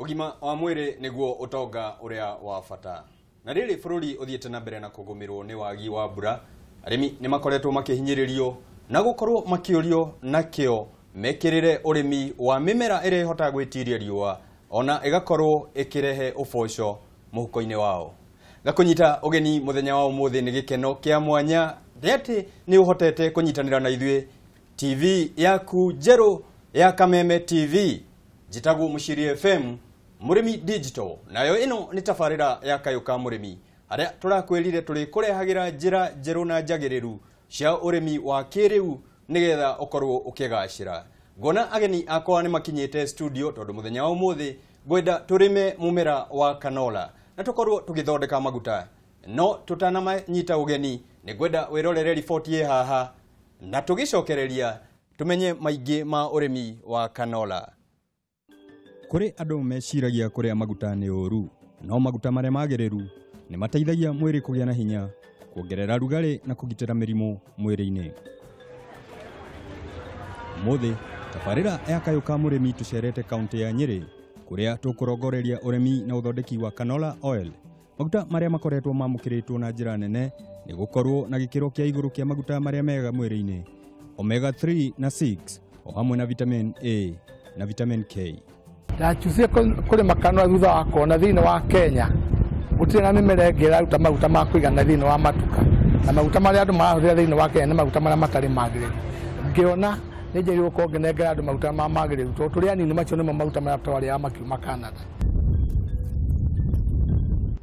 Ũgima wa mwĩrĩ nĩguo ũtonga ũrĩa wa bata. Na rĩrĩ bũrũri ũthiĩte na mbere na kũgũmĩrwo nĩ wagi wa mbura, arĩmi nĩ makoretwo makĩhinyĩrĩrio na gũkorwo makĩũrio na kĩo mekĩrĩre ũrĩmi wa mĩmera ĩrĩa ĩhotaga gwĩtiria riũa ona ĩgakorwo ĩkĩrehe ũboco mũhuko-inĩ wao. Gakũnyita ũgeni mũthenya wa ũmũthĩ nĩ gĩkeno kĩa mwanya nĩ atĩ nĩ ũhotete kũnyitanĩra na ithuĩ TV yaku njerũ ya Kameme TV. Njĩtagwo Mũciiri FM Mũrĩmi Digital, nayo ĩno nĩ tabarĩra ya Kayũ ka Mũrĩmi harĩa tũrakwĩrire tũrĩ kũrehagĩra njĩra njerũ na njagĩrĩru cia ũrĩmi wa kĩrĩu nĩgetha ũkorwo ũkĩgacĩra. Ngona ageni akwa nĩ makinyĩte studio tondũ mũthenya wa ũmũthĩ ngwenda tũrĩme mũmera wa canola na tũkorwo tũgĩthondeka maguta. No tũtanamanyita ũgeni nĩ ngwenda wĩrorere riboti ĩ haha na tũgĩcokereria tũmenye maingĩ ma ũrĩmi wa canola. Kũrĩ andũ meciragia kũrĩa maguta nĩ ũru, no maguta marĩa magĩrĩru nĩ mateithagia mwĩrĩ kũgĩa na hinya, kuongerera rugarĩ na kũgitĩra mĩrimũ mwĩrĩ-inĩ. Ũmũthĩ tabarĩra ya Kayũ ka Mũrĩmi tũcerete kaunti ya Nyĩrĩ kũrĩa tũkũrongoreria ũrĩmi na ũthondeki wa canola oil, maguta marĩa makoretwo mamũkĩrĩtwo na njĩra nene nĩ gũkorwo na gĩkĩro kĩa igũrũ kĩa maguta marĩa mega mwĩrĩ-inĩ, omega 3 na 6 o hamwe na vitamin A na vitamin K. Ndachucie kũrĩma canola thutha wa kuona thĩinĩ wa Kenya gũtirĩ na mĩmera ĩngĩ ĩraruta maguta ma kũigana thĩinĩ wa matuka, na maguta marĩa andũ marahũthĩra thĩinĩ wa Kenya nĩ maguta marĩa matarĩ magĩrĩru. Ngĩona nĩ njagĩrĩirwo gũkorwo ngĩnengera andũ maguta ma magĩrĩru tondũ tũrĩ anini macio nĩmo maguta marĩa twarĩaga makiuma Canada.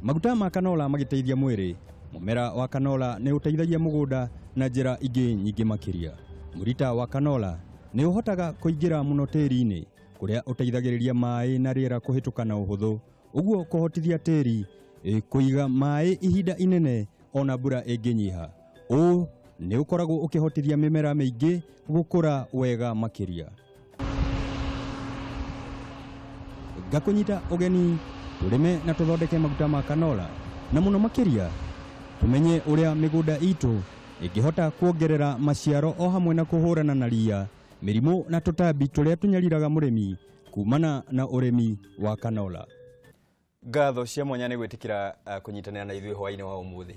Maguta ma canola magĩteithia mwĩrĩ. Mũmera wa canola nĩ ũteithagia mũgũnda na njĩra ingĩ nyingĩ makĩria. Mũrita wa canola nĩ ũhotaga kũingĩra mũno tĩri-inĩ kũrĩa ũteithagĩrĩria maĩ na rĩera kũhĩtũka na ũhũthũ, ũguo kũhotithia tĩri kũiga maĩ ihinda inene ona mbura ĩngĩnyiha. Ũũ nĩ ũkoragwo ũkĩhotithia mĩmera mĩingĩ gũkũra wega makĩria. Ngakũnyita ũgeni tũrĩme na tũthondeke maguta ma canola na mũno makĩria tũmenye ũrĩa mĩgũnda itũ ĩngĩhota kuongerera maciaro o hamwe na kũhũrana na ria, mĩrimũ na tũtambi tũrĩa tũnyariraga mũrĩmi kumana na ũrĩmi wa canola. Ngatho cia mwanya nĩ gwĩtĩkĩra kũnyitanĩra na ithuĩ hwaĩ-inĩ wa ũmũthĩ.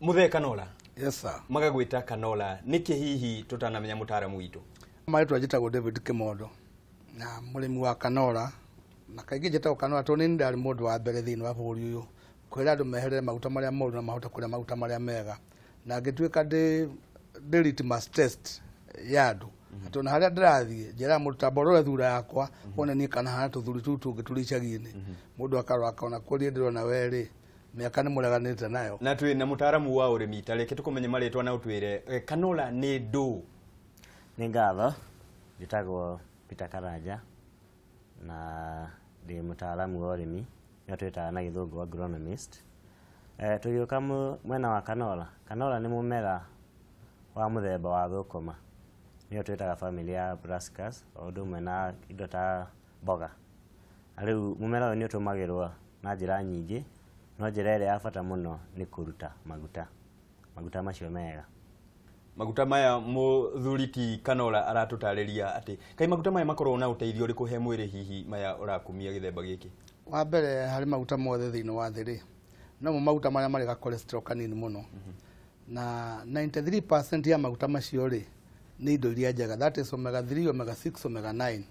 Mũthee canola. Yes sir. Magagwĩta canola nĩkĩ hihi tũtanamenya mũtaaramu witũ? Marĩtwa njĩtagwo David Kimondo na mũrĩmi wa canola, na kaingĩ njĩtagwo canola tondũ nĩ ndarĩ mũndũ wa mbere thĩinĩ wa bũrũri ũyũ kwĩra andũ meherere maguta marĩa moru na mahote kũrĩa maguta marĩa mega, na ngĩtuĩka ndĩ litmus test ya andũ atĩ ona harĩa ndĩrathiĩ njĩraga mũndũ ta mborore thura yakwa wone niĩ kana hana tũthuri tũu tũngĩ tũrĩ icagi-inĩ, mũndũ akarora akona kũrĩa ndĩrona werĩ mĩaka nĩ mũreganĩte nayo. Na twĩ na mũtaaramu wa ũrĩmi, ta reke tũkũmenye marĩtwa na ũtwĩre canola nĩ ndũ? Nĩ ngatho, njĩtagwo Peter Karanja na ndĩ mũtaaramu wa ũrĩmi, nĩo twĩtaga na gĩthũngũ agronomist. Tũgĩũka mwena wa canola, canola nĩ mũmera wa mũthemba wa thũkũma, nĩyo twĩtaga family ya brassicas o ũndũ ũmwe na indo ta mboga. Na rĩu mũmera ũyũ nĩ ũtũmagĩrwo na njĩra nyingĩ, no njĩra ĩrĩa ya bata mũno nĩ kũruta maguta, maguta macio mega. Maguta maya mũthuri ti canola aratũtarĩria atĩ kaĩ maguta maya makoragwo na ũteithio ũrĩkũ he mwĩrĩ hihi maya ũrakumia gĩthemba gĩkĩ? Wa mbere harĩ maguta mothe thĩinĩ wa thĩ rĩ, no mo maguta marĩa marĩ ga cholesterol kanini mũno, na 93% ya maguta macio rĩ nĩ indo iria njega, that is omega 3, omega 6, omega 9.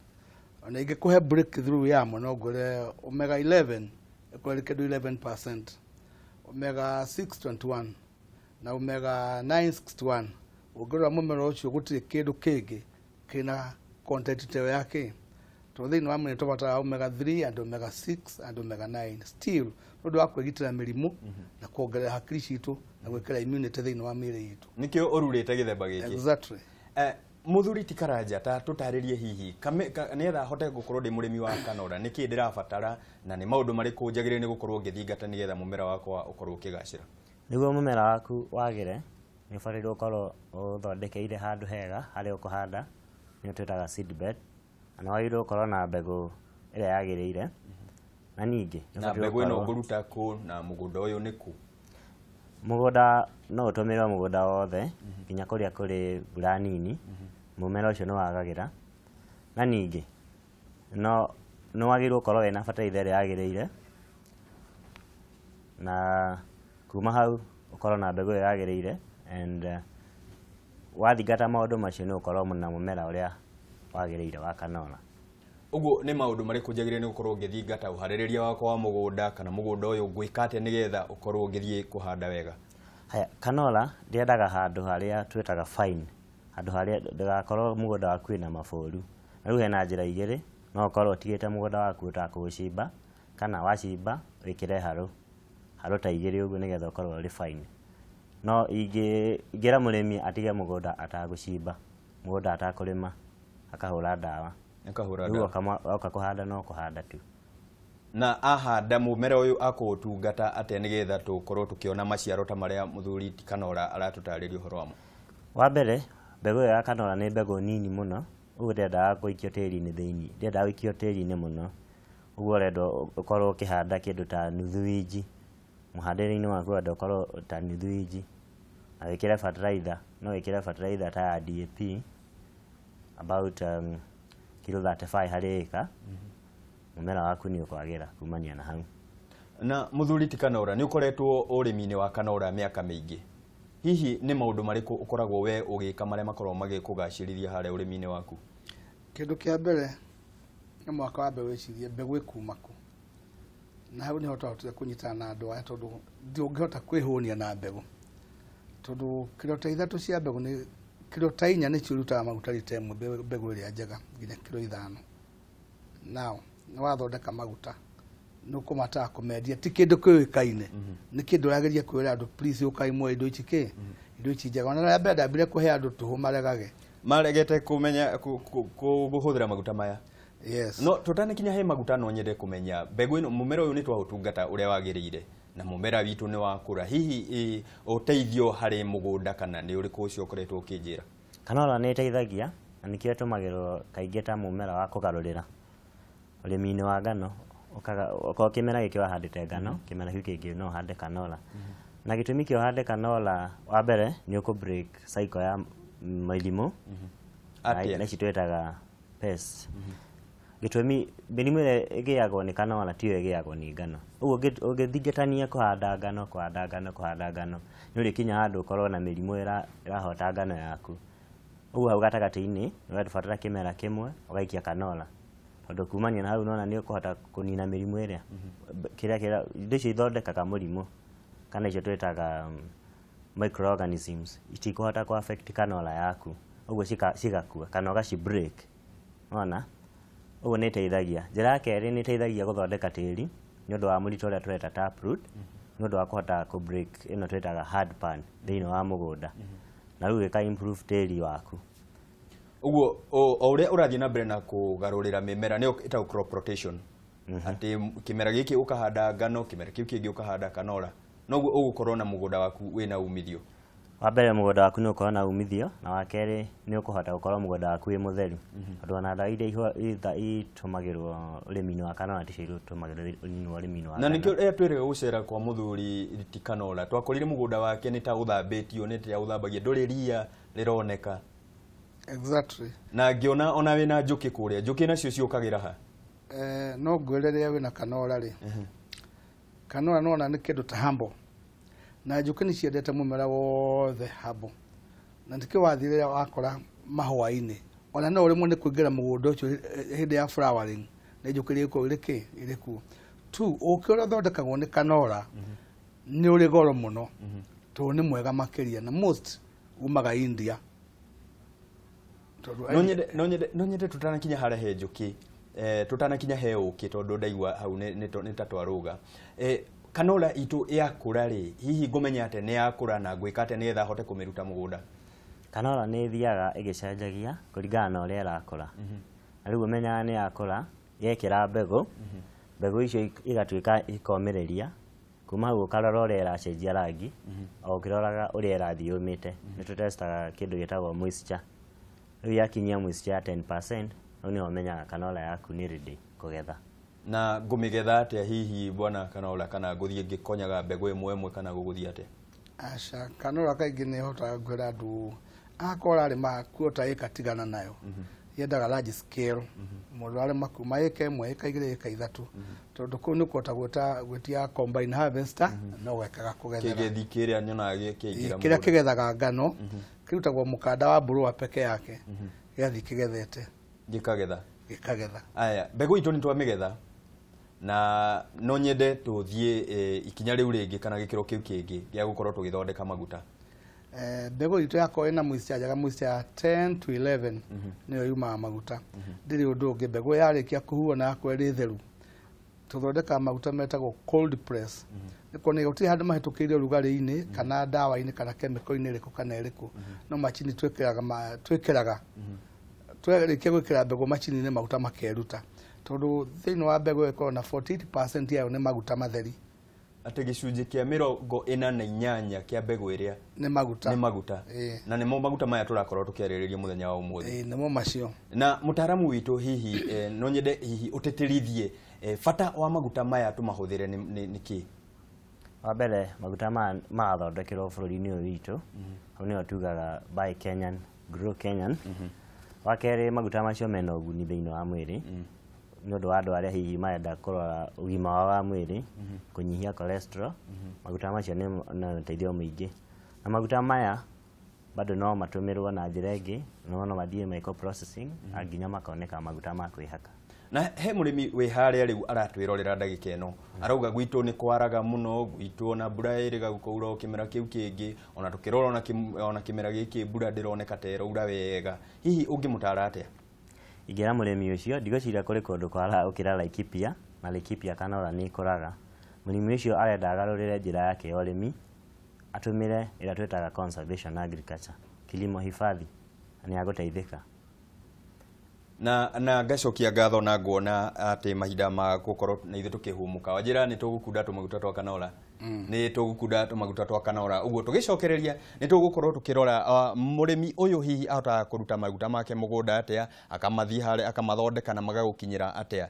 Ona ingĩkũhe breakthrough yamo no ngũre omega 11 ĩkorwo ĩrĩ kĩndũ 11%, omega 6 21 na omega 9 61. Ũngĩrora mũmera ũcio gũtirĩ kĩndũ kĩngĩ kĩna content ta ĩyo ya kĩ, tondũ thĩinĩ wa mwĩrĩ tũbataraga omega 3 and omega 6 and omega 9 still nĩ ũndũ wa kwĩgitĩra mĩrimũ na kuongerera hakiri citũ na gwĩkĩra immunity thĩinĩ wa mĩĩrĩ itũ. Nĩkĩo ũrurĩte gĩthemba gĩkĩ. Exactly. Mũthuri ti Karanja, ta tũtarĩrie hihi nĩgetha hote gũkorwo ndĩ mũrĩmi wa canola nĩkĩ ndĩrabatara na nĩ maũndũ marĩkũ njagĩrĩire nĩ gũkorwo ngĩthingata nĩgetha mũmera wakwa ũkorwo ũkĩgacĩra? Nĩguo mũmera waku wagĩre nĩ ũbataire ũkorwo ũthondekeire handũ hega harĩa ũkũhanda, nĩyo twĩtaga seed bed, na nĩ wagĩrĩirwo ũkorwo na mbegũ ĩrĩa yagĩrĩire. Na ningĩ na mbegũ ĩno ngũruta kũ na mũgũnda ũyũ nĩ kũ? Mũgũnda no ũtũmĩrwo mũgũnda wothe nginya kũrĩa kũrĩ mbura nini, mũmera ũcio nĩ wagagĩra. Na ningĩ no Nĩ wagĩrĩirwo ũkorwo wĩna bataraitha ĩrĩa yagĩrĩire, na kuma hau ũkorwo na mbegũ ĩrĩa yagĩrĩire, and wathingata maũndũ macio nĩ ũkorwo na mũmera ũrĩa wagĩrĩire wa canola. Ũguo nĩ maũndũ marĩkũ njagĩrĩire nĩ gũkorwo ngĩthingata ũharĩrĩria wakwa wa mũgũnda, kana mũgũnda ũyũ ngwĩka atĩa nĩgetha ũkorwo ngĩthiĩ kũhanda wega? Haya, canola ndĩendaga handũ harĩa twĩtaga fine, handũ harĩa ndũgakorwo mũgũnda waku wĩna mabũru. Na rĩu hena njĩra igĩrĩ, no ũkorwo ũtigĩte mũgũnda waku ũtakũũcimba, kana wacimba wĩkĩre harũ harũ ta igĩrĩ ũguo nĩgetha ũkorwo ũrĩ fine. No ingĩra mũrĩmi atige mũgũnda atagũcimba, mũgũnda atakũrĩma, akahũra ndawa. Akahũra Rĩu ndawa. Oka kũhanda no kũhanda tu. Na ahanda mũmera ũyũ akũũtungata atĩa nĩgetha tũkorwo tũkĩona maciaro ta marĩa mũthuri ti Kanora aratũtarĩria ũhoro wamo? Wa mbere, mbegũ ĩyo ya canola nĩ mbegũ nini mũno, ũguo ndĩendaga gũikio tĩri-inĩ thĩiniĩ, ndĩendaga gũikio tĩri-inĩ mũno. Ũguo ũrenda ũkorwo ũkĩhanda kĩndũ ta nuthu inji, mũhandĩre-inĩ waku ũrenda ũkorwo ta nuthu inji, na wĩkĩre fertilizer, no wĩkĩre fertilizer ta ya DAP about kilo 35 harĩ ĩka, mũmera waku nĩ ũkwagĩra kumania na hau. Na mũthuri ti Kanora, nĩ ũkoretwo ũrĩmi-inĩ wa kanora mĩaka mĩingĩ, hihi nĩ maũndũ marĩkũ ũkoragwo we ũgĩka marĩa makoragwo magĩkũgacĩrithia harĩa ũrĩmi-inĩ waku? Kĩndũ kĩa mbere nĩ mwaka wa mbere wĩcirie mbegũ ĩkuma kũ, na hau nĩho twahotire kũnyitana na andũ aya, tondũ ndũngĩhota kwĩhũnia na mbegũ, tondũ kiro ta ithatũ cia mbegũ nĩ kiro ta inya nĩcio irutaga maguta rita ĩmwe mbegũ ĩrĩa njega nginya kiro 5. Now nĩ wathondeka maguta, nĩ ũkũmataga kũmendia, ti kĩndũ kĩũĩkaine, nĩ kĩndũ ũrageria kwĩra andũ please ũkai muoe indo ici kĩ indo ici njega. Ona rĩa mbere ndambire kũhe andũ tũhũ maregage, maregete kũmenya kũhũthĩra maguta maya. Yes. No tũtanakinya he maguta, no nyende kũmenya mbegũ ĩno, mũmera ũyũ nĩ twaũtungata ũrĩa wagĩrĩire na mũmera witũ nĩ wakũra, hihi ũteithio harĩ mũgũnda kana nĩ ũrĩkũ ũcio ũkoretwo ũkĩnjĩra? Canola nĩ ĩteithagia na nĩkĩo ĩtũmagĩrwo kaingĩ ta mũmera wa kũgarũrĩra ũrĩmi-inĩ wa ngano. Okorwo kĩmera gĩkĩ wahandĩte ngano, kĩmera kĩu kĩngĩ no ũhande canola. Na gĩtũmi kĩa ũhande canola, wa mbere nĩ ũkũ break cycle ya mĩrimũ Atĩa? Na ici twĩtaga pests. Gĩtũmi mĩrimũ ĩrĩa ĩgĩagwo nĩ canola tiyo ĩgĩagwo nĩ ngano. Ũguo ũngĩthingatania kũhanda ngano, kũhanda ngano, kũhanda ngano, nĩ ũrĩkinya handũ ũkorwo na mĩrimũ ĩrahota ngano yaku. Ũguo hau gatagatĩ-inĩ ũrabatara kĩmera kĩmwe ũgaikia canola, tondũ kumania na hau nĩwona nĩ ũkũhota kũnina mĩrimũ ĩrĩa kĩrĩa kĩrĩa indo icio ithondekaga mũrimũ, kana icio twĩtaga microorganisms, itikũhota kũ affect canola yaku, ũguo cigakua kana ũgaci break. Wona? Ũguo nĩ ĩteithagia. Njĩra ya kerĩ nĩ ĩteithagia gũthondeka tĩri nĩ ũndũ wa mũrito ũrĩa tũreta taproot, nĩ ũndũ wa kũhota kũ break ĩno twĩtaga hard pan thĩinĩ wa mũgũnda, na rĩu ĩka improve tĩri waku. Ũguo o ũrĩa ũrathiĩ na mbere na kũgarũrĩra mĩmera, nĩyo ĩtagwo crop rotation, atĩ kĩmera gĩkĩ ũkahanda ngano, kĩmera kĩu kĩngĩ ũkahanda kanora, noguo ũgũkorwo na mũgũnda waku wĩna umithio. Wa mbere mũgũnda waku nĩ ũkorwo na umithio, na wa kerĩ nĩ ũkũhota gũkorwo mũgũnda waku wĩ mũtheru, tondũ ona ndawa iria itũmagĩrwo ũrĩmi-inĩ wa kanora ticio itũmagĩrwo ũrĩmi-inĩ wa Na ngano. nĩkĩo rĩrĩa twĩrĩga gũcera kwa mũthuri ti Kanora, twakorire mũgũnda wake nĩ ta ũthambĩtio, nĩ ta ũthambagia, ndũrĩ ria rĩroneka. Exactly. Na ngĩona ona wĩna njũkĩ kũrĩa, njũkĩ nacio ciũkagĩra ha? No ngwĩre rĩrĩa wĩna kanora rĩ, kanora nĩwona nĩ kĩndũ ta humble, na njũkĩ nĩ ciendete mũmera wothe humble, na nĩkĩo wathiĩ rĩrĩa wakora mahũa-inĩ, ona no ũremwo nĩ kũingĩra mũgũnda ũcio hĩndĩ ya flowering, nĩ njũkĩ irĩkũ irĩ kĩ irĩ kuo. Tu ũkĩ ũrĩa ũthondekagwo nĩ kanora nĩ ũrĩ goro mũno, tondũ nĩ mwega makĩria, na most umaga India. Tondũ No nyende tutanakinya harĩa he njũkĩ, tutanakinya he ũkĩ, tondũ ndaigua hau nĩ ta twarũga. Kanora itũ yakũra rĩ, hihi ngũmenya atĩa nĩ yakũra na ngwĩka atĩa nĩgetha hote kũmĩruta mũgũnda? Kanora nĩ ĩthiaga ĩgĩcenjagia kũringana na ũrĩa ĩrakũra. Na rĩu ũmenyaga nĩ yakũra yekĩra mbegũ, mbegũ icio igatuĩka ikomĩrĩria, kuma hau ũkarora ũrĩa ĩracenjia rangi, o ũkĩroraga ũrĩa ĩrathiĩ yũmĩte. Nĩ tũtestaga kĩndũ gĩtagwo moisture. Rĩu yakinyia moisture ya 10%, hau nĩho ũmenyaga kanora yaku nĩ ready kũgetha. Na ngũmĩgetha atĩa hihi bwana Kanora, kana ngũthiĩ ngĩkonyaga mbegũ ĩmwe ĩmwe, kana gũgũthiĩ atĩa? Aca, kanora kaingĩ nĩ hotaga kwĩra andũ akorwo ũrarĩma quarter ĩka tigana nayo, yendaga large scale. Mũndũ arĩma kuma ĩka 1, ĩka 2, ĩka 3, tondũ kũu nĩ kũhota gwĩtia combine harvester na ũgekaga kũgethera. Kĩgethi kĩrĩa nyonaga gĩkĩingĩra kĩrĩa kĩgethaga ngano kĩrutagwo mũkanda wa blower peke yake, gĩgathiĩ kĩgethete, gĩkagetha. Gĩkagetha. Aya, mbegũ itũ nĩ twamĩgetha na no nyende tũthiĩ ikinya rĩu rĩngĩ kana gĩkĩro kĩu kĩngĩ gĩa gũkorwo tũgĩthondeka maguta. Mbegũ itũ yakorwo ĩna moisture njega, moisture ya 10 to 11 nĩyo yumaga maguta. Ndĩrĩ ũndũ ũngĩ, mbegũ yarĩkia kũhuo na yakorwo ĩrĩ theru, tũthondekaga maguta metagwo cold press. Nĩ kuonania gũtirĩ handũ mahĩtũkĩire ũrugarĩ-inĩ kana ndawa-inĩ kana chemical-inĩ ĩrĩkũ kana ĩrĩkũ, no macini twĩkĩraga twarĩkia gwĩkĩra mbegũ macini-inĩ maguta makeruta, tondũ thĩinĩ wa mbegũ ĩkoragwo na 48% yayo nĩ maguta matheri. Atĩ gĩcunjĩ kĩa 48 kĩa mbegũ ĩrĩa nĩ maguta, nĩ maguta. Na nĩmo maguta maya tũrakorwo tũkĩarĩrĩria mũthenya wa ũmũthĩ. Nĩmo macio. Na mũtaaramu witũ hihi no nyende hihi ũtĩtĩrithie bata wa maguta maya tũmahũthĩre nĩ kĩ? Wa mbere maguta maya marathondekerwo bũrũri-inĩ ũyũ witũ, hau nĩho tugaga buy Kenyan, grow Kenyan. Wa kerĩ maguta macio mena ũguni thĩinĩ wa mwĩrĩ, nĩ ũndũ wa andũ arĩa hihi marenda kũrora ũgima wao wa mwĩrĩ, kũnyihia cholesterol, maguta macio nĩ na ũteithio mũingĩ. Na maguta maya bado no matũmĩrwo na njĩra ĩngĩ, no mathiĩ micro processing nginya makoneka maguta ma kwĩhaka. Na he mũrĩmi wĩ harĩa rĩu aratwĩrorera ndagĩka ĩno, arauga gwitũ nĩ kwaraga mũno, gwitũ ona mbura ĩrĩga gũkaura o kĩmera kĩu kĩngĩ, ona tũkĩrora ona kĩmera gĩkĩ mbura ndĩroneka ta ĩraura wega, hihi ũngĩmũtara atĩa? Ingĩra mũrĩmi ũcio, ndigwĩciria kũrĩ kũndũ kwaraga gũkĩra Laikipia, na Laikipia canola nĩ ĩkũraga. Mũrĩmi ũcio arenda agarũrĩre njĩra yake ya ũrĩmi, atũmĩre ĩrĩa twĩtaga conservation agriculture, kilimo hifadhi, na nĩ agũteithĩka. Na ngacokia ngatho na nguona atĩ mahinda ma gũkorwo na ithuĩ tũkĩhũmũka, wanjĩra nĩ tũgũkunda tũmaguta twa canola. Nĩ tũgũkunda tũmaguta twa canola, ũguo tũgĩcokereria nĩ tũgũkorwo tũkĩrora mũrĩmi ũyũ hihi ahotaga kũruta maguta make mũgũnda atĩa, akamathiĩ harĩa akamathondeka na magagũkinyĩra atĩa.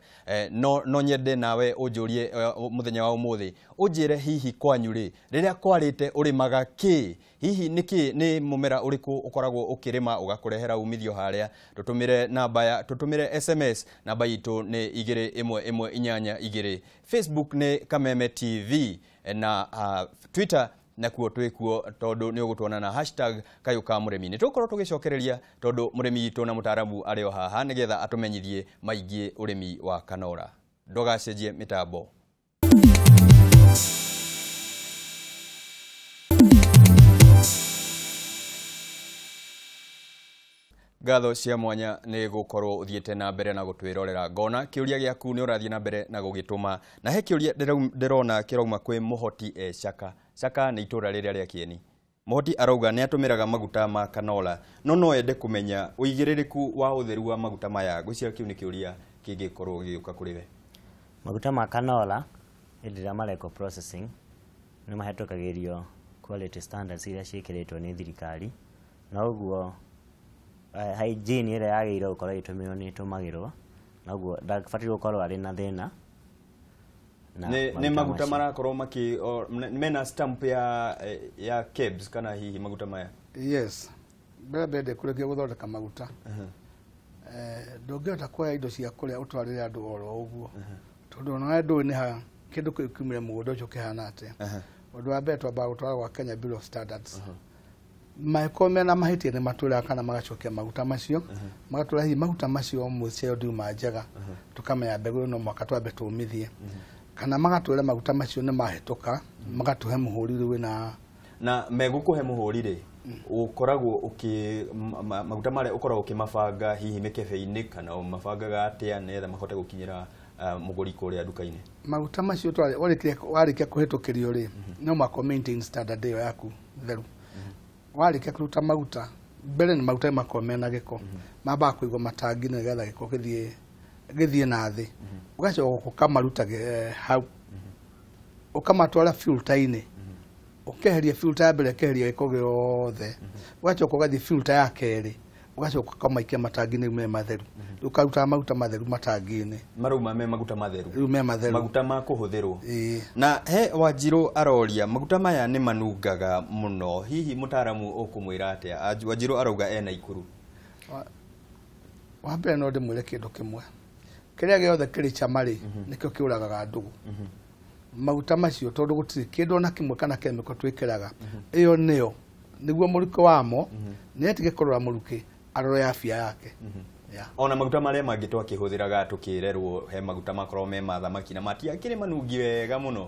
No nyende nawe ũnjũrie mũthenya wa ũmũthĩ, ũnjĩre hihi kwanyu rĩ, rĩrĩa kwarĩte ũrĩmaga kĩ? Hihi nĩkĩ nĩ mũmera ũrĩkũ ũkoragwo ũkĩrĩma ũgakũrehera umithio harĩa? Tũtũmĩre namba ya, tũtũmĩre SMS, namba itũ nĩ 21182. Facebook nĩ Kameme TV na Twitter nakuo twĩkuo tondũ nĩ ũgũtuona na hashtag kayũ ka mũrĩmi. Nĩ tũgũkorwo tũgĩcokereria tondũ mũrĩmi witũ na mũtaaramu arĩ o haha nĩgetha atũmenyithie maingĩ ũrĩmi wa canola. Ndũgacenjie mĩtambo. Ngatho cia mwanya nĩ gũkorwo ũthiĩte na mbere na gũtwĩrorera. Ngona kĩũria gĩaku nĩ ũrathiĩ na mbere na gũgĩtũma, na he kĩũria ndĩrona kĩrauma kwĩ Mũhoti e Caka. Caka nĩ itũra rĩrĩa rĩa Kĩeni. Mũhoti arauga nĩ atũmĩraga maguta ma canola, no ende kũmenya ũigĩrĩrĩku wa ũtheru wa maguta maya. Ngwĩciria kĩu nĩ kĩũria kĩngĩkorwo gĩgĩũka kũrĩ we. Maguta ma canola hĩndĩ ĩrĩa marekwo processing nĩ mahĩtũkagĩrio quality standards iria ciĩkĩrĩtwo nĩ thirikari, na ũguo hygiene ĩrĩa yagĩrĩirwo gũkorwo ĩgĩtũmĩrwo nĩ ĩtũmagĩrwo, na ũguo ndabatiĩ gũkorwo arĩ na thĩna. Nĩ maguta marakorwo mena stamp ya KEBS kana hihi maguta maya? Yes, mbere mbere ndĩkũrĩkia gũthondeka maguta, ndũngĩhota kuoya indo cia kũrĩa ũtwarĩre andũ oro ũguo, tondũ onawe ndũĩ nĩ ha kĩndũ kĩu kiumire mũgũnda ũcio kĩhana atĩa. Ũndũ wa mbere twambaga gũtwara gwa Kenya Bureau of Standards. Mangĩkorwo mena mahĩtia nĩ matwĩraga kana magacokia maguta macio, magatwĩra hihi maguta macio mũico ndiuma njega, tũkamenya mbegũ ĩno no mũhaka twambe tũmithie, kana magatwĩra maguta macio nĩ mahĩtũka, magatũhe mũhũri rĩu wĩna na megũkũhe mũhũri rĩ, ũkoragwo ũkĩ maguta marĩa ũkoragwo ũkĩmabanga hihi mĩkebe-inĩ kana ũmabangaga atĩa nĩgetha mahote gũkinyĩra mũgũri kũrĩa nduka-inĩ? Maguta macio warĩkia kũhĩtũkĩrio rĩ, no mũhaka maintain standard ĩyo yaku theru. Warĩkia kũruta maguta, mbere nĩ maguta makoragwo mena gĩko, mambaga kũigwo matangi nĩgetha gĩko gĩthiĩ na thĩ, ũgacoka ũkamaruta hau, ũkamatwara filter-inĩ, ũkeheria filter ya mbere, ũkeheria gĩko gĩothe, ũgacoka ũgathiĩ filter ya kerĩ, ũgacoka ũkamaikia matangi-inĩ me matheru, rĩu ũkarutaga maguta matheru matangi-inĩ. Marauma me maguta matheru. Rĩu me matheru. Maguta ma kũhũthĩrwo. Na he Wanjirũ aroria maguta maya nĩ manungaga mũno, hihi mũtaaramu ũkũmwĩra atĩa? Wanjirũ arauga ena Ikuru. Wa mbere no ndĩmwĩre kĩndũ kĩmwe, Kĩrĩa gĩothe kĩrĩ cama rĩ, nĩkĩo kĩũragaga ndũgũ. Maguta macio tondũ gũtirĩ kĩndũ ona kĩmwe kana chemical twĩkĩraga, ĩyo nĩyo nĩguo mũrukĩ wamo, nĩ atige kũrora mũrukĩ, arore afya yake. Yeah. Ona maguta marĩa mangĩ twakĩhũthĩraga tũkĩrerwo he maguta makorwo me ma thamaki na matiakĩrĩ manungi wega mũno,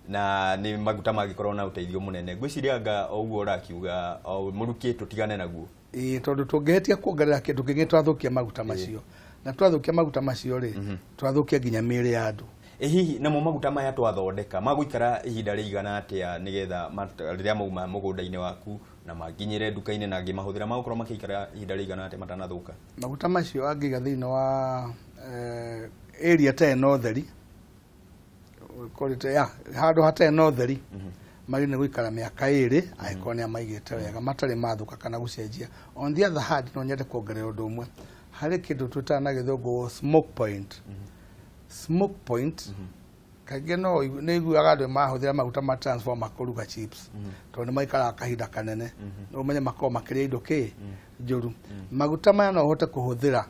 na nĩ maguta mangĩkorwo na ũteithio mũnene. Ngwĩciria anga o ũguo ũrakiuga o mũrukĩ tũtigane naguo. Ĩĩ, tondũ tũngĩhĩtia kuongerera kĩndũ kĩngĩ twathũkia maguta macio, na twathũkia maguta macio rĩ, twathũkia nginya mĩĩrĩ ya andũ. Ĩ hihi namo maguta maya twathondeka magũikara ihinda rĩigana atĩa nĩgetha rĩrĩa mauma mũgũnda-inĩ waku na manginyĩre nduka-inĩ na ngĩmahũthĩra magũkorwo makĩikara ihinda rĩigana atĩa matanathũka? Maguta macio angĩiga thĩinĩ wa area ĩtarĩ na ũtheri, ya handũ hatarĩ na ũtheri, magĩrĩirwo nĩ gũikara mĩaka 2 angĩkorwo nĩ amaigĩte wega matarĩ mathũka kana gũcenjia. On the other hand, no nyende kuongerera ũndũ ũmwe harĩ kĩndũ twĩtaga na gĩthũngũ smoke point. Smoke point kaingĩ no nĩ iguaga andũ mahũthĩra maguta ma transformer kũruga chips, tondũ nĩ maikaraga kahinda kanene, no ũmenye makoragwo makĩrĩa indo kĩ njũru. Maguta maya no ũhote kũhũthĩra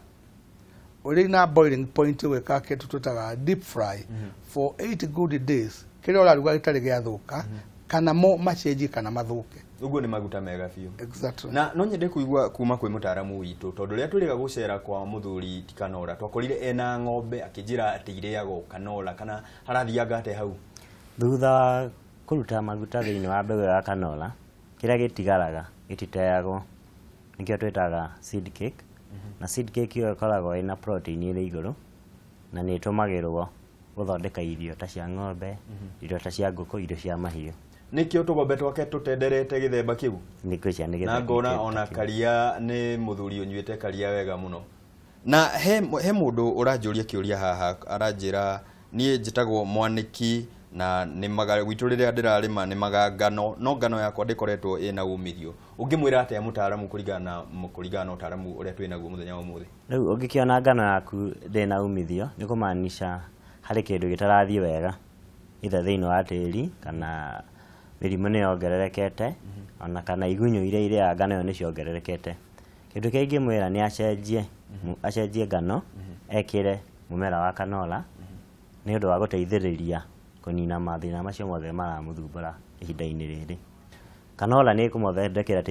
ũrĩ na boiling point gwĩka kĩndũ twĩtaga deep fry for 8 good days, kĩrĩa ũraruga gĩtarĩ gĩathũka, kana mo macenjie kana mathũke. Ũguo nĩ maguta mega biũ. Exactly. Na no nyende kũigua kuma kwĩ mũtaaramu witũ, tondũ rĩrĩa twĩrĩga gũcera kwa mũthuri ti Kanora, twakorire ena ng'ombe akĩnjĩra atĩ irĩagwo kanora, kana harathianga atĩa hau? Thutha wa kũruta maguta thĩinĩ wa mbegũ ya kanora, kĩrĩa gĩtigaraga gĩtiteagwo, nĩkĩo twĩtaga seed cake. Na seed cake ĩyo ĩkoragwo ĩna protein ĩrĩ igũrũ, na nĩ ĩtũmagĩrwo gũthondeka irio ta cia ng'ombe, irio ta cia ngũkũ, irio cia mahiũ. Nĩkĩo tũgombe twake tũtenderete gĩthemba kĩu? Nĩkĩo cia nĩ Na gĩthemba ngona kĩu. Ona karia nĩ mũthuri ũnyuĩte karia wega mũno. Na he mũndũ ũranjũria kĩũria haha, aranjĩra niĩ njĩtagwo Mwanĩki na nĩ maga gwitũ rĩrĩa ndĩrarĩma nĩ maga ngano, no ngano yakwa ndĩkoretwo ĩna umithio. Ũngĩmwĩra atĩa mũtaaramu kũringana na ũtaaramu ũrĩa twĩnaguo mũthenya wa ũmũthĩ? Rĩu ũngĩkĩona ngano yaku ndĩna umithio, nĩ kũmaanisha harĩ kĩndũ gĩtarathiĩ wega, either thĩinĩ wa tĩri kana mĩrimũ nĩ yongererekete, ona kana igunyũ iria irĩaga ngano ĩyo nĩ ciongererekete. Kĩndũ kĩrĩa ingĩmwĩra nĩ acenjie ngano, ekĩre mũmera wa kanora, nĩ ũndũ wa gũteithĩrĩria kũnina mathĩna macio mothe maramũthumbũra ihinda-inĩ rĩrĩ. Kanora nĩ ĩkũmũthondekera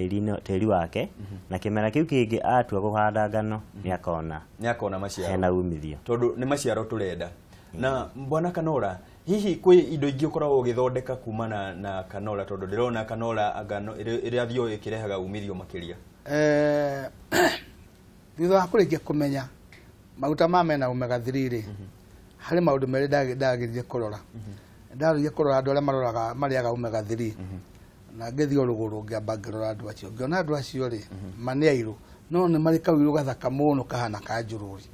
tĩri wake, na kĩmera kĩu kĩngĩ atua kũhanda ngano nĩ akona Nĩ akona maciaro. Hena umithio. Tondũ nĩ maciaro tũrenda. Na bwana Kanora, hihi kwĩ indo ingĩ ũkoragwo ũgĩthondeka kumana na kanora, tondũ ndĩrona kanora ngano ĩrathiĩ ĩkĩrehaga umithio makĩria? Thutha wa kũrĩkia kũmenya maguta ma mena omega 3 rĩ, harĩ maũndũ merĩ ndagĩrĩire kũrora. Ndagĩrĩire kũrora andũ arĩa maroraga marĩaga omega 3, na ngĩthiĩ o rũgũrũ ngĩamba ngĩrora andũ acio, ngĩona andũ acio rĩ, ma nĩ airũ, no nĩ marĩ kaũirũ gathaka mũno kahana ka njũrũri.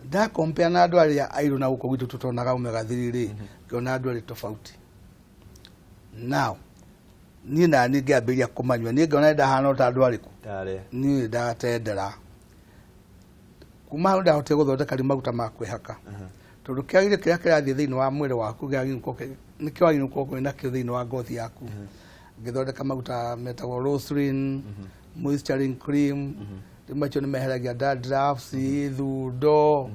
Ndakompea na andũ arĩa airũ na gũkũ gwitũ tũtonaga omega 3 rĩ, ngĩona andũ arĩ tofauti. Now niĩ nani ngĩambĩrĩria kũmanyua, niĩ ngĩona ndahana ta andũ arĩkũ? Tarĩa. Niĩ ndatendera. Kuma hau ndahotire gũthondeka rĩu maguta ma kwĩhaka. Tondũ kĩagĩrĩire kĩrĩa kĩrathiĩ thĩinĩ wa mwĩrĩ waku, nĩkĩo wagĩrĩirwo gũkorwo kwĩna kĩo thĩinĩ wa ngothi yaku. Ngĩthondeka maguta metagwo Roslin, moisturizing cream, rĩu macio nĩ meheragia dandruff, thundo,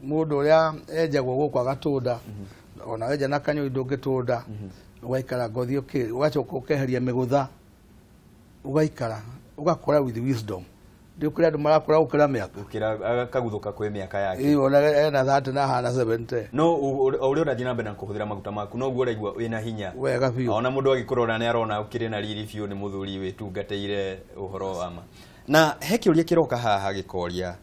mũndũ ũrĩa enjagwo gũkũ agatũnda, ona wenja na kanyũi ndũngĩtũnda, ũgaikara ngothi ũgacoka ũkeheria mĩgũtha, ũgaikara, ũgakũra with wisdom. Ndio kũrĩ andũ marakũra gũkĩra mĩaka. Gũkĩra akaguthũka kwĩ mĩaka yake. Ĩĩ, ona ena 30 na ahana 70. No o ũrĩa ũrathiĩ na mbere na kũhũthĩra maguta maku, noguo ũraigua wĩna hinya. Wega biũ. Ona mũndũ agĩkũrora nĩ arona ũkĩrĩ na riri biũ, nĩ mũthuri wĩtungatĩire ũhoro wa ma. Na he kĩũria kĩroka haha gĩkoria,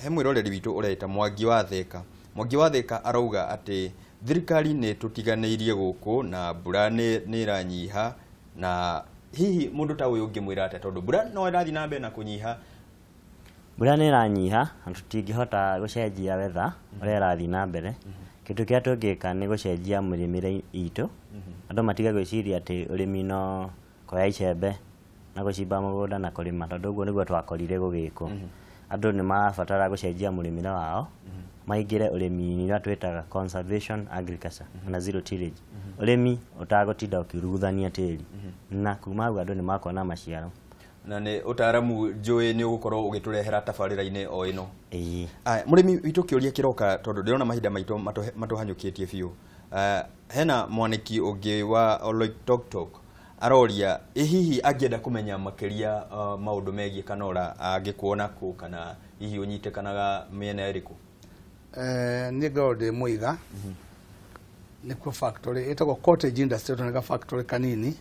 he mwĩroreri witũ ũreita Mwangi wa Thika. Mwangi wa Thika arauga atĩ thirikari nĩ tũtiganĩirie gũkũ na mbura nĩ ĩranyiha, na hihi mũndũ ta ũyũ ũngĩmwĩra atĩa, tondũ mbura no ĩrathiĩ na mbere na kũnyiha? Mbura nĩ ĩranyiha na tũtingĩhota gũcenjia weather ũrĩa ĩrathiĩ na mbere. Kĩndũ kĩrĩa tũngĩka nĩ gũcenjia mĩrĩmĩre itũ. Andũ matige gwĩciria atĩ ũrĩmi no kuoya icembe na gũcimba mũgũnda na kũrĩma, tondũ ũguo nĩguo twakorire gũgĩkwo. Andũ nĩ marabatara gũcenjia mũrĩmĩre wao, maingĩre ũrĩmi-inĩ ũrĩa twĩtaga conservation agriculture na zero tillage. Ũrĩmi ũtagũtinda ũkĩruguthania tĩri, na kuma hau andũ nĩ makuona maciaro. Na nĩ ũtaaramu njũĩ nĩ ũgũkorwo ũgĩtũrehera tabarĩra-inĩ o ĩno. Ĩĩ. Aya, mũrĩmi witũ kĩũria kĩroka tondũ ndĩrona mahinda maitũ matũhanyũkĩtie biũ. Hena mwanĩki ũngĩ wa Oloitoktok aroria ĩ hihi angĩenda kũmenya makĩria maũndũ megiĩ kanora angĩkuona kũ kana hihi ũnyitĩkanaga mĩena ĩrĩkũ? Niĩ ngoragwo ndĩ Mũiga, nĩkuo factory ĩtagwo cottage industry, tondũ nĩ ga factory kanini,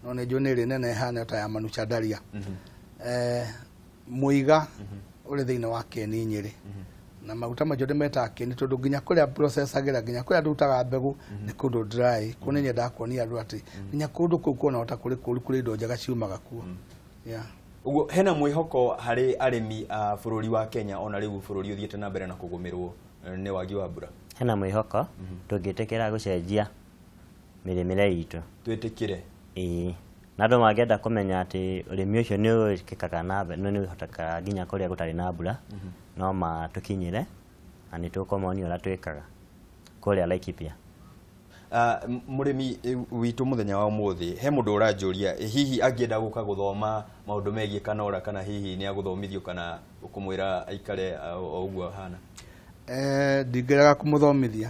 no nĩ njũĩ nĩ ĩrĩ nene ĩhana ta ya Manuchandaria. Mũiga ũrĩ thĩinĩ wa Keni Nyĩrĩ, na maguta macio ndĩmetaga Keni tondũ nginya kũrĩa processagĩra, nginya kũrĩa ndutaga mbegũ nĩ kũndũ dry. Kũu nĩ nyendaga kuonia andũ atĩ nginya kũndũ kũu kuona ta kũrĩ kũru, kũrĩ indo njega ciumaga kuo. Yeah. Ũguo hena mwĩhoko harĩ arĩmi a bũrũri wa Kenya ona rĩu bũrũri ũthiĩte na mbere na kũgũmĩrwo nĩ wagi wa mbura? Hena mwĩhoko tũngĩtĩkĩra gũcenjia mĩrĩmĩre itũ. Twĩtĩkĩre. Ĩĩ. Na andũ mangĩenda kũmenya atĩ ũrĩmi ũcio nĩ wĩkĩkaga na mbere, nĩ ũhotekaga nginya kũrĩa gũtarĩ na mbura, no matũkinyĩre na nĩ tũkũmonia ũrĩa twĩkaga kũrĩa Laikipia. Mũrĩmi witũ mũthenya wa ũmũthĩ he mũndũ ũranjũria hihi angĩenda gũka gũthoma maũndũ megiĩ kanora kana hihi nĩ agũthomithio kana ũkũmwĩra aikare o ũguo ahana? Ndingĩrega kũmũthomithia,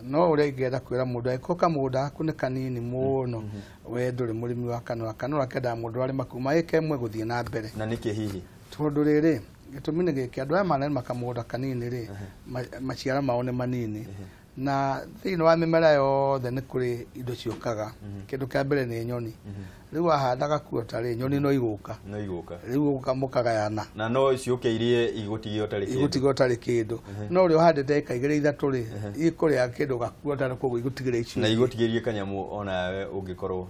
no ũrĩa ingĩenda kwĩra mũndũ angĩkorwo kamũgũnda gaku nĩ kanini mũno, we ndũrĩ mũrĩmi wa kanora. Kanora kendaga mũndũ arĩma kuma ĩka ĩmwe gũthiĩ na mbere. Na nĩkĩ hihi? Tondũ rĩrĩ, gĩtũmi nĩ gĩkĩ, andũ aya mararĩma kamũgũnda kanini rĩ, maciaro mao nĩ manini, na thĩinĩ wa mĩmera yothe nĩ kũrĩ indo ciũkaga. Kĩndũ kĩa mbere nĩ nyoni. Rĩu wahanda gakuota rĩ, nyoni no igũka. No igũka. Rĩu ũgũka mũkagayana. Na no ciũke irie igũtige ũtarĩ kĩndũ. Igũtige ũtarĩ kĩndũ. No ũrĩa ũhandĩte ĩka igĩrĩ ithatũ rĩ, ikũrĩa kĩndũ gakuota na koguo igũtigĩre icio. Na igũtigĩrie kanyamũ onawe ũngĩkorwo.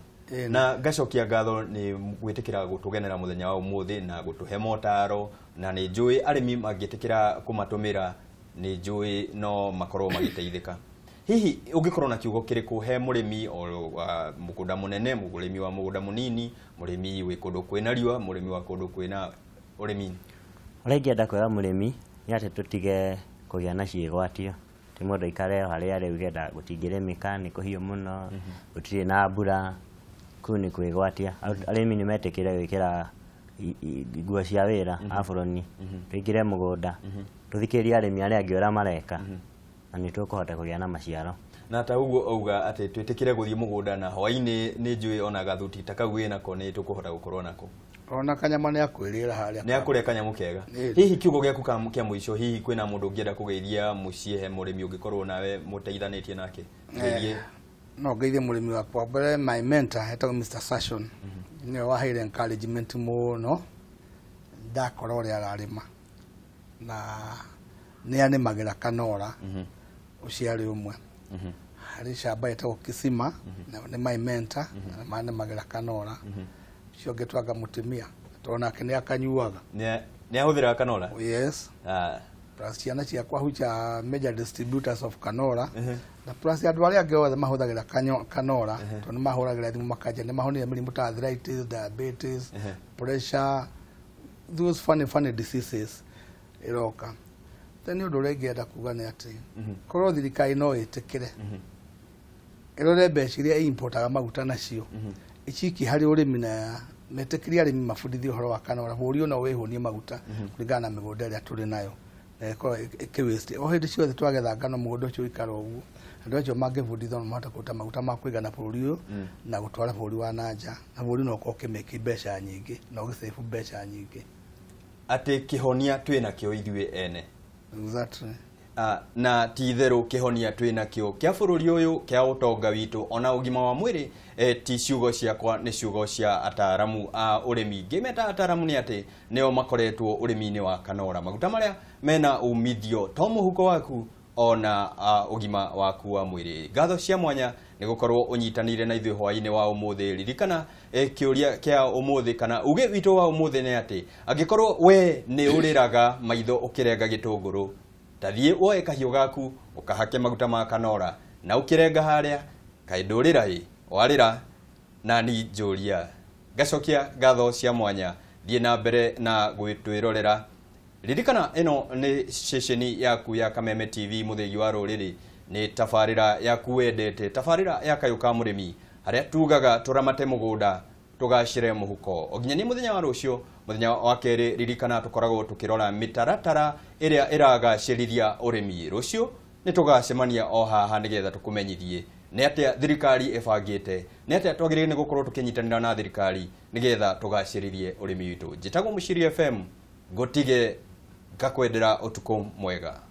Na ngacokia ngatho nĩ gwĩtĩkĩra gũtũgenera mũthenya wa ũmũthĩ na gũtũhe motaro, na nĩ njũĩ arĩmi mangĩtĩkĩra kũmatũmĩra nĩ njũĩ no makorwo magĩteithĩka. Hihi ũngĩkorwo na kiugo kĩrĩkũ he mũrĩmi o wa mũgũnda mũnene, mũrĩmi wa mũgũnda mũnini, mũrĩmi wĩ kũndũ kwĩna riũa, mũrĩmi wa kũndũ kwĩna ũrĩmi? Ũrĩa ingĩenda kwĩra mũrĩmi nĩ atĩ tũtige kũgĩa na ciĩgwatio. Ti mũndũ aikare o harĩa arĩ uge gũtingĩrĩmĩka, nĩ kũhiũ mũno, gũtirĩ na mbura, kũu nĩ kwĩgwatia. Arĩmi nĩ metĩkĩre gwĩkĩra nguo cia wĩra aburoni, tũingĩre mũgũnda, tũthikĩrĩrie arĩmi arĩa angĩ ũrĩa mareka, na nĩ tũkũhota kũgĩa na maciaro. Na ta ũguo auga atĩ twĩtĩkĩre gũthiĩ mũgũnda na hwaĩ-inĩ nĩ njũĩ ona gathuti ta kau wĩnako nĩ tũkũhota gũkorwo nako. Ona kanyama nĩ akwĩrĩra harĩa. Nĩ akũrĩa kanyamũ kega. Hihi kiugo gĩaku kĩa mũico, hihi kwĩna mũndũ ũngĩenda kũgeithia mũciĩ, he mũrĩmi ũngĩkorwo nawe mũteithanĩtie nake? Geithie. No ngeithie mũrĩmi wakwa mbere, my mentor etagwo Mr. Sashon. Nĩwe waheire encouragement mũno ndakora ũrĩa ararĩma, na nĩ anĩmagĩra kanora ũcio arĩ ũmwe. Harĩ shamba ĩtagwo Kisima, na nĩ my mentor, na manĩmagĩra kanora. Ũcio ũngĩ twanga mũtumia tondũ nake nĩ akanyuaga. Nĩ ahũthĩraga kanora? Yes. Plus ciana ciakwa which are major distributors of kanora, na plus andũ arĩa angĩ othe mahũthagĩra kanora, tondũ nĩ mahũragĩra thimũ makanja nĩ mahonire mĩrimũ ta arthritis, diabetes, pressure, those funny funny diseases iroka. Then nĩ ũndũ ũrĩa ingĩenda kuga nĩ atĩ korwo thirikari no ĩtĩkĩre ĩrore mbeca iria ĩimportaga maguta nacio icikie harĩ ũrĩmi na metĩkĩrie arĩmi mabundithio ũhoro wa kanora, bũrũri ũyũ no wĩhũnie maguta kũringana na mĩgũnda ĩrĩa tũrĩ nayo. Na ĩkorwo ĩkĩ-waste. O hĩndĩ ciothe twagetha ngano mũgũnda ũcio ũikara ũguo, andũ acio mangĩbundithio no mahote kũruta maguta ma kũigana bũrũri ũyũ na gũtwara bũrũri wa na nja, na bũrũri no ũkorwo ũkĩmĩki mbeca nyingĩ na ũgĩsave mbeca nyingĩ. Atĩ kĩhonia twĩnakĩo ithuĩ ene. Exactly. Na ti itherũ kĩhonia twĩnakĩo kĩa bũrũri ũyũ, kĩa ũtonga witũ ona ũgima wa mwĩrĩ. Ti ciugo ciakwa, nĩ ciugo cia ataaramu a ũrĩmi. Ngĩmeta ataaramu nĩ atĩ nĩo makoretwo ũrĩmi-inĩ wa kanora, maguta marĩa mena umithio to mũhuko waku ona ũgima waku wa mwĩrĩ. Ngatho cia mwanya nĩ gũkorwo ũnyitanĩire na ithuĩ hwaĩ-inĩ wa ũmũthĩ. Ririkana kĩũria kĩa ũmũthĩ kana uge witũ wa ũmũthĩ nĩ atĩ angĩkorwo we nĩ ũrĩraga maitho ũkĩrenga gĩtũngũrũ, tathiĩ woe kahiũ gaku ũkahake maguta ma kanora na ũkĩrenga harĩa kaĩ ndũrĩra ĩ warĩra na ni njũria. Ngacokia ngatho cia mwanya, thiĩ na mbere na gwĩtwĩrorera. Ririkana ĩno nĩ ceceni yaku ya Kameme TV, mũthĩgi wa rũrĩrĩ, nĩ tabarĩra yaku wendete, tabarĩra ya kayũ ka mũrĩmi, harĩa tugaga tũramate mũgũnda tũgacĩre mũhuko. O nginya nĩ mũthenya wa rũciũ, Muthenya wa kerĩ ririkana tũkoragwo tũkĩrora mĩtaratara ĩrĩa ĩragacĩrithia ũrĩmi. Rũciũ nĩ tũgacemania o haha nĩgetha tũkũmenyithie nĩ atĩa thirikari ĩbangĩte, nĩ atĩa twagĩrĩire nĩ gũkorwo tũkĩnyitanĩra na thirikari nĩgetha tũgacĩrithie ũrĩmi witũ. Njĩtagwo Mũciri FM, ngũtige ngakwendera ũtukũ mwega.